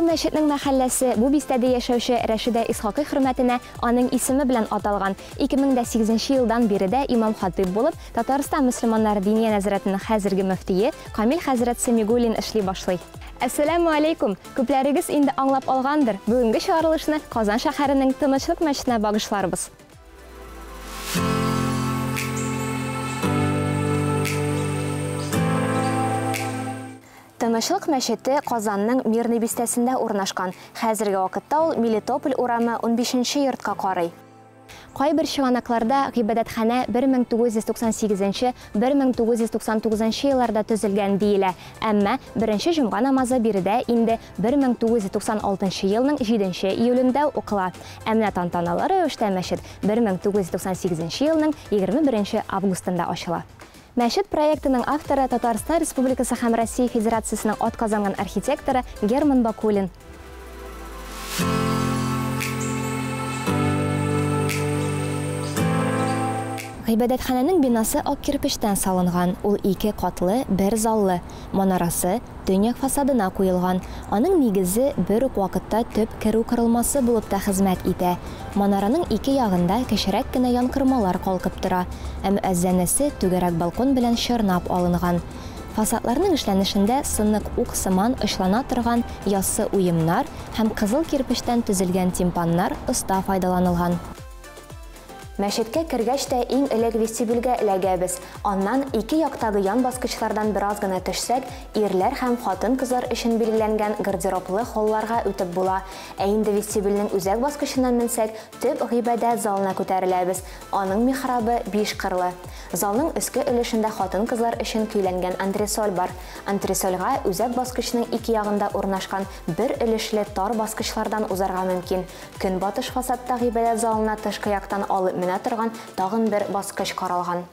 Әлеге мәчетнең мәхәлләсе бу бистәдә яшәүче Рәшидә Исхакый хөрмәтенә аның исеме белән аталган. 2008 елдан биредә имам-хатыйп булып Татарстан мөселманнары диния нәзарәтенең хәзерге мөфтие Камил хәзрәт Сәмигуллин эшли башлый. Әссәламү алейкум! Күпләрегез инде аңлап алгандыр, бүгенге чыгарылышны Казан шәһәренең Тынычлык мәчетенә багышларбыз. Тынычлык мәчете Казанның Мирный бистәсендә урнашкан. Хәзерге вакытта ул Мелитополь урамы 15 йортка карый. Кайбер чыганакларда гыйбадәтханә 1998-1999 елларда төзелгән диелә. Әмма беренче җомга намазы биредә инде 1996 елның 7 июлендә укыла. Ә менә тантаналы рәвештә мәчет 1998 елның 21 августында ачыла. Мәчет проектының авторы Татарстан Республикасы һәм Россия Федерациясенең атказанган архитекторы Герман Бакулин. Гыйбадәтханәнең бинасы ак кирпечтән салынган. Ул ике катлы, бер заллы. Манарасы төньяк фасадына куелган. Аның нигезе бер үк вакытта төп керү корылмасы булып та хезмәт итә. Манараның ике ягында кечерәк кенә янкормалар калкып тора. Ә мөәззәнәсе түгәрәк балкон белән чорнап алынган. Фасадларның эшләнешендә сынык ук сыман очлана торган яссы уемнар һәм кызыл кирпечтән төзелгән тимпаннар оста файдаланылган. Мәчеткә кергәч тә иң элек вестибюльгә эләгәбез. Аннан ике яктагы ян баскычлардан бераз гына төшсәк, ирләр һәм хатын-кызлар өчен билгеләнгән гардероблы холларга үтеп була. Ә инде вестибюльнең үзәк баскычыннан менсәк, төп гыйбадәт залына күтәреләбез. Аның михрабы биш кырлы. Залның өске өлешендә хатын-кызлар өчен көйләнгән антресоль бар. Антресольгә үзәк баскычның ике ягында урнашкан бер өлешле тар баскычлардан узарга мөмкин. Көнбатыш фасадта гыйбадәт залына тышкы яктан алып менә торган тагын бер баскыч каралган.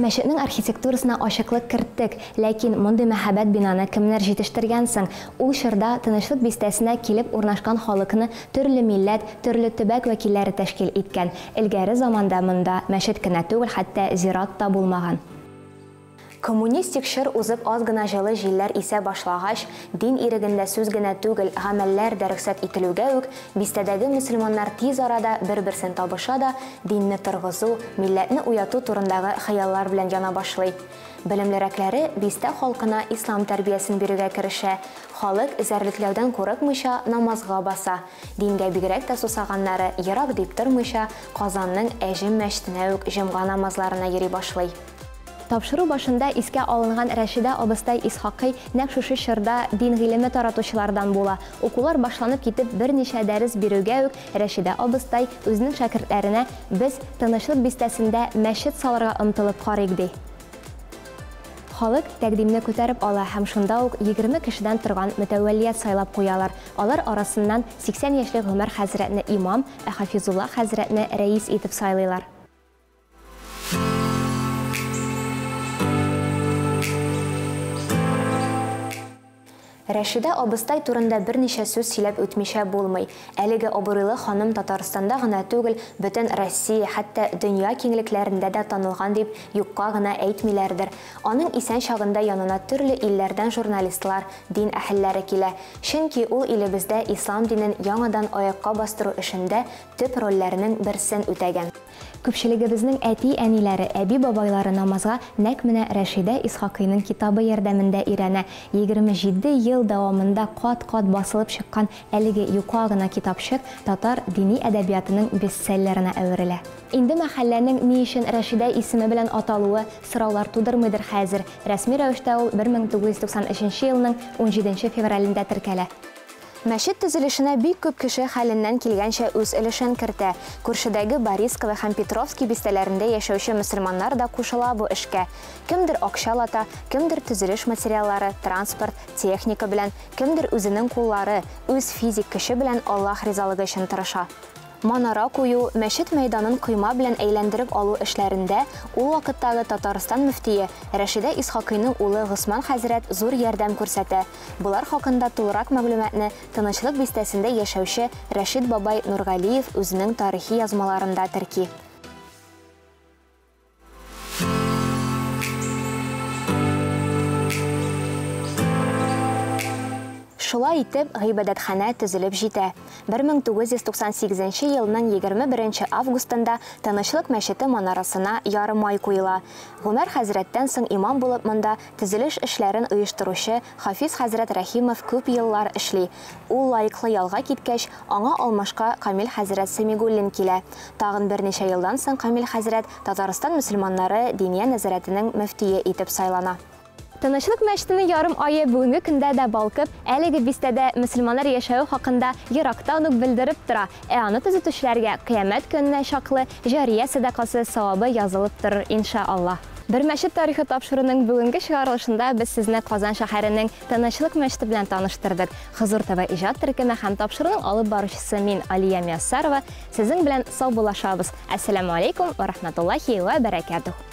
Мәчетнең архитектурасына ачыклык керттек, ләкин мондый мәһабәт бинаны кемнәр җитештергән соң? Ул чорда Тынычлык бистәсенә килеп урнашкан халыкны төрле милләт, төрле төбәк вәкилләре тәшкил иткән. Элгәре заманда монда мәчет кенә түгел, хәтта зират та булмаган. Коммунистик чор узып аз гына җылы җилләр исә башлагач, дин ирегендә сүз генә түгел, гамәлләр дә рөхсәт ителүгә үк, бистәдәге мөселманнар тиз арада бер-берсен табыша да, динне торгызу, милләтне уяту турындагы хыяллар белән яна башлый. Белемлерәкләре бистә халкына ислам тәрбиясен бирүгә керешә. Халык эзәрлекләүдән курыкмыйча намазга баса. Дингә бигрәк тә сусаганнары ерак дип тормыйча Казанның Әҗем мәчетенә үк җомга намазларына йөри башлый. Тапшыру башында искә алынган Рәшидә абыстай Исхакый нәкъ шушы чорда дин гыйлеме таратучылардан була. Укулар башланып китеп берничә дәрес бирүгә үк Рәшидә абыстай үзенең шәкертләренә без Тынычлык бистәсендә мәчет салырга омтылып карыйк ди. Халык тәкъдимне күтәреп ала һәм шунда ук 20 кешедән торган мөтәвәллият сайлап куялар. Алар арасыннан 80 яшьлек Гомәр хәзрәтне имам, ә Хафизулла хәзрәтне рәис итеп сайлыйлар. Рәшидә абыстай турында берничә сүз сөйләп үтмичә булмый. Әлеге абруйлы ханым Татарстанда гына түгел, бөтен Россия, хәтта дөнья киңлекләрендә дә танылган дип юкка гына әйтмиләрдер. Аның исән чагында янына төрле илләрдән журналистлар, дин әһелләре килә. Чөнки ул илебездә ислам динен яңадан аякка бастыру эшендә төп рольләрнең берсен үтәгән. Күпчелегебезнең әти-әниләре, әби-бабайлары намазга нәкъ менә Рәшидә Исхакыйның китабы ярдәмендә өйрәнә. 27 ел дәвамында кат-кат басылып чыккан әлеге юка гына китапчык татар дини әдәбиятының бестселлерына әверелә. Инде мәхәлләнең ни өчен Рәшидә исеме белән аталуы сораулар тудырмыйдыр хәзер. Рәсми рәвештә ул 1993 елның 17 февралендә теркәлә. Мәчет төзелешенә бик күп кеше хәленнән килгәнчә үз өлешен кертә. Күршедәге Борисково һәм Петровский бистәләрендә яшәүче мөселманнар да кушыла бу эшкә. Кемдер акчалата, кемдер төзелеш материаллары, транспорт, техника белән, кемдер үзенең куллары, үз физик көче белән Аллаһ ризалыгы өчен тырыша. Манара кую, мәчет мәйданын койма белән әйләндереп алу эшләрендә ул вакыттагы Татарстан мөфтие Рәшидә Исхакыйның улы Госман хәзрәт зур ярдәм күрсәтә. Болар хакында тулырак мәгълүматны Тынычлык бистәсендә яшәүче Рәшид бабай Нургалиев үзенең тарихи язмаларында терки. Шулай итеп, гыйбадәтханә төзелеп җитә. 1998 нче елның 21 нче августында Тынычлык мәчете манарасына ярымай куела. Гомәр хәзрәттән соң имам булып монда төзелеш эшләрен оештыручы Хафиз хәзрәт Рәхимов күп еллар эшли. Ул лаеклы ялга киткәч, аңа алмашка Камил хәзрәт Сәмигуллин килә. Тагын берничә елдан соң Камил хәзрәт Татарстан мөселманнары Диния нәзарәтенең мөфтие итеп сайлана. Тынычлык мәчетенең ярым ае бүгенге көндә дә балкып, әлеге бистәдә мөселманнар яшәве хакында ерактан ук белдереп тора, ә аны төзетүчеләргә кыямәт көненә чаклы җария сәдакасы савабы язылып торыр, инша Аллаһ. Бер мәчет тарихы тапшыруының бүгенге чыгарылышында без сезне Казан шәһәренең Тынычлык мәчете белән таныштырдык. Хозур ТВ иҗат төркеме һәм тапшыруның алып баручысы мин, Алия Мияссарова, сезнең белән саубуллашабыз. Әссәламү алейкум вә рахматуллахи вә бәрәкәтүһ.